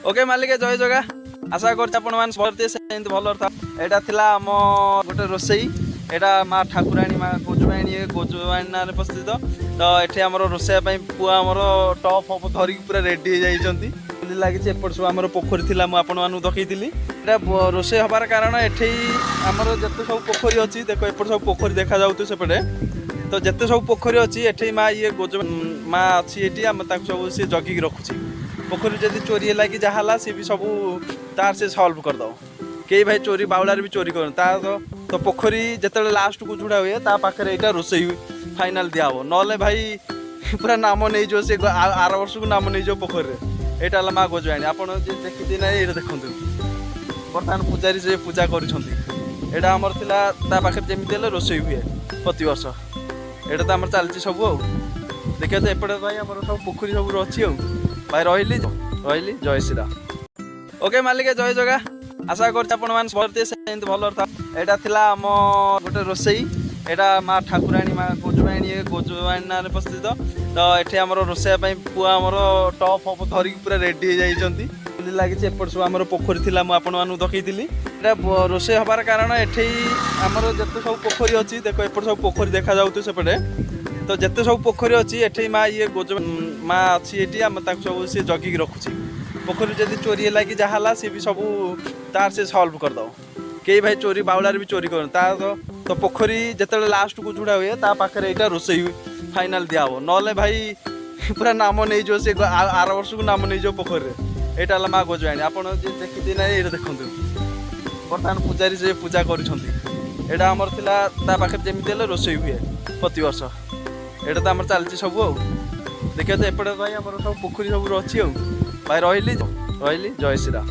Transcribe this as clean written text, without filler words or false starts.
Okay ମାଲିକେ, ଜୟ ଜଗା। ଆଶା କରୁଛି ଆପଣମାନେ ସମସ୍ତେ ସେମିତି ଭଲରେ ଥାଉ। ଏଇଟା ଥିଲା ଆମ ଗୋଟେ ରୋଷେଇ। ଏଇଟା ମା ଠାକୁରାଣୀ, ମା ଗୋଜବାଣୀ, ଗୋଜବାଣୀ ନାଁରେ ପ୍ରସିଦ୍ଧ। ତ ଏଠି ଆମର ରୋଷେଇ ପାଇଁ ପୁଅ ଆମର ଟପ୍ ଫପ୍ ଧରିକି ପୁରା ରେଡି ହେଇଯାଇଛନ୍ତି। ଚୁଲି ଲାଗିଛି। ଏପଟେ ସବୁ ଆମର ପୋଖରୀ ଥିଲା, ମୁଁ ଆପଣମାନଙ୍କୁ ଦେଖେଇଥିଲି। ଏଇଟା ରୋଷେଇ ହବାର କାରଣ, ଏଠି ଆମର ଯେତେ ସବୁ ପୋଖରୀ ଅଛି, ଦେଖ, ଏପଟେ ସବୁ ପୋଖରୀ ଦେଖାଯାଉଥିବ ସେପଟେ। ତ ଯେତେ ସବୁ ପୋଖରୀ ଅଛି, ଏଠି ମା ଇଏ ଗୋଜ ମା ଅଛି ଏଠି ଆମେ ତାକୁ ସବୁ ସିଏ ଜଗିକି ରଖୁଛି। ପୋଖରୀ ଯଦି ଚୋରି ହେଲା କି ଯାହା ହେଲା, ସିଏ ବି ସବୁ ତାର ସେ ସଲ୍ଭ କରିଦେବ। କେହି ଭାଇ ଚୋରି ବାଉଳାରେ ବି ଚୋରି କରନ୍ତି ତାର। ତ ପୋଖରୀ ଯେତେବେଳେ ଲାଷ୍ଟକୁ ଝୁଡ଼ା ହୁଏ, ତା ପାଖରେ ଏଇଟା ରୋଷେଇ ହୁଏ, ଫାଇନାଲ ଦିଆହବ। ନହେଲେ ଭାଇ ପୁରା ନାମ ନେଇଯିବ ସେ, ଆର ବର୍ଷକୁ ନାମ ନେଇଯିବ ପୋଖରୀରେ। ଏଇଟା ହେଲା ମା ଗୋଜବାଣୀ। ଆପଣ ଯଦି ଦେଖିଥିବେ ନାହିଁ, ଏଇଟା ଦେଖନ୍ତୁ। ବର୍ତ୍ତମାନ ପୂଜାରୀ ସେ ପୂଜା କରୁଛନ୍ତି। ଏଇଟା ଆମର ଥିଲା, ତା ପାଖରେ ଯେମିତି ହେଲେ ରୋଷେଇ ହୁଏ ପ୍ରତିବର୍ଷ। ଏଇଟା ତ ଆମର ଚାଲିଛି ସବୁ। ଆଉ ଦେଖିବା ତ ଏପଟେ ଭାଇ ଆମର ସବୁ ପୋଖରୀ ସବୁ ଅଛି। ଆଉ ଭାଇ ରହିଲି, ରହିଲି, ଜୟ ଶ୍ରୀରାମ। ଓକେ ମାଲିକେ, ଜୟ ଜଗା। ଆଶା କରୁଛି ଆପଣମାନେ ସମସ୍ତେ ସେମିତି ଭଲରେ ଥାଉ। ଏଇଟା ଥିଲା ଆମ ଗୋଟେ ରୋଷେଇ। ଏଇଟା ମା ଠାକୁରାଣୀ, ମା ଗୋଜବାଣୀ, ଗୋଜବାଣୀ ନାଁରେ ପ୍ରସିଦ୍ଧ। ତ ଏଠି ଆମର ରୋଷେଇ ପାଇଁ ପୁଅ ଆମର ଟପ୍ ଫପ୍ ଧରିକି ପୁରା ରେଡି ହେଇଯାଇଛନ୍ତି। ଚୁଲି ଲାଗିଛି। ଏପଟେ ସବୁ ଆମର ପୋଖରୀ ଥିଲା, ମୁଁ ଆପଣମାନଙ୍କୁ ଦେଖେଇଥିଲି। ଏଇଟା ରୋଷେଇ ହବାର କାରଣ, ଏଠି ଆମର ଯେତେ ସବୁ ପୋଖରୀ ଅଛି, ଦେଖ, ଏପଟେ ସବୁ ପୋଖରୀ ଦେଖାଯାଉଥିବ ସେପଟେ। ତ ଯେତେ ସବୁ ପୋଖରୀ ଅଛି, ଏଠି ମା ଇଏ ଗୋଜ ମା ଅଛି ଏଠି ଆମେ ତାକୁ ସବୁ ସିଏ ଜଗିକି ରଖୁଛି। ପୋଖରୀ ଯଦି ଚୋରି ହେଲା କି ଯାହା ହେଲା, ସିଏ ବି ସବୁ ତାର ସେ ସଲ୍ଭ କରିଦେବ। କେହି ଭାଇ ଚୋରି ବାଉଳାରେ ବି ଚୋରି କରନ୍ତି ତାର। ତ ପୋଖରୀ ଯେତେବେଳେ ଲାଷ୍ଟକୁ ଝୁଡ଼ା ହୁଏ, ତା ପାଖରେ ଏଇଟା ରୋଷେଇ ହୁଏ, ଫାଇନାଲ ଦିଆହବ। ନହେଲେ ଭାଇ ପୁରା ନାମ ନେଇଯିବ ସେ, ଆର ବର୍ଷକୁ ନାମ ନେଇଯିବ ପୋଖରୀରେ। ଏଇଟା ହେଲା ମା ଗୋଜବାଣୀ। ଆପଣ ଯଦି ଦେଖିଥିବେ ନାହିଁ, ଏଇଟା ଦେଖନ୍ତୁ। ବର୍ତ୍ତମାନ ପୂଜାରୀ ସେ ପୂଜା କରୁଛନ୍ତି। ଏଇଟା ଆମର ଥିଲା, ତା ପାଖରେ ଯେମିତି ହେଲେ ରୋଷେଇ ହୁଏ ପ୍ରତିବର୍ଷ। ଏଇଟା ତ ଆମର ଚାଲିଛି ସବୁ। ଆଉ ଦେଖିବା ତ ଏପଟେ ଭାଇ ଆମର ସବୁ ପୋଖରୀ ସବୁ ଅଛି। ଆଉ ଭାଇ ରହିଲି, ରହିଲି, ଜୟ ଶ୍ରୀରାମ।